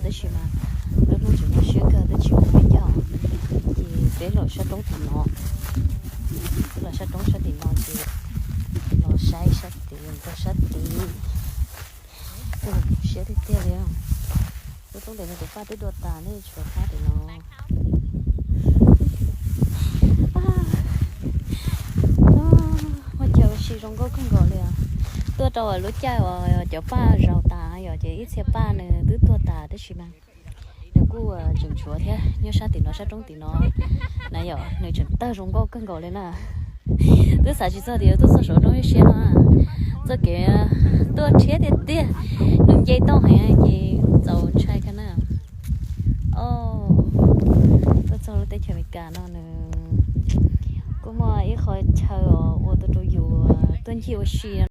Tab sis mas lub hnub tseem nyuaj siab kawg twb tsis mus peb caug, ces peb los sab roob tim no, peb los sab roob sab tim no ces los saib sab tim, rau sab tid. Siab tiag tiag li. Lub roob tim no tus paj twb dua tas ne, tshuav paj tim no. Muaj chaw ua si zoo nkauj kawg nkaus li. Tuaj rau lub caij uas cov paj zaus tas yom, ces ib txhia paj nws twb tuag tas tab sis mas nws kuj tseem tshuav thiab. Nyob sab tim no, sab roob tim no na yom, nws tseem tawg zoo nkauj kawg nkaus li na. Twb xav tsis txog tias yuav tuaj txog saum roob siab no. Txoj kev tuaj rhiab tiag tiag, nws nce toj heev ces txaus ntshai kawg na. Tuaj txog lub teb chaws Amelikas no nws kuj muaj ib qho chaw uas ua rau yus tuaj ncig ua si no.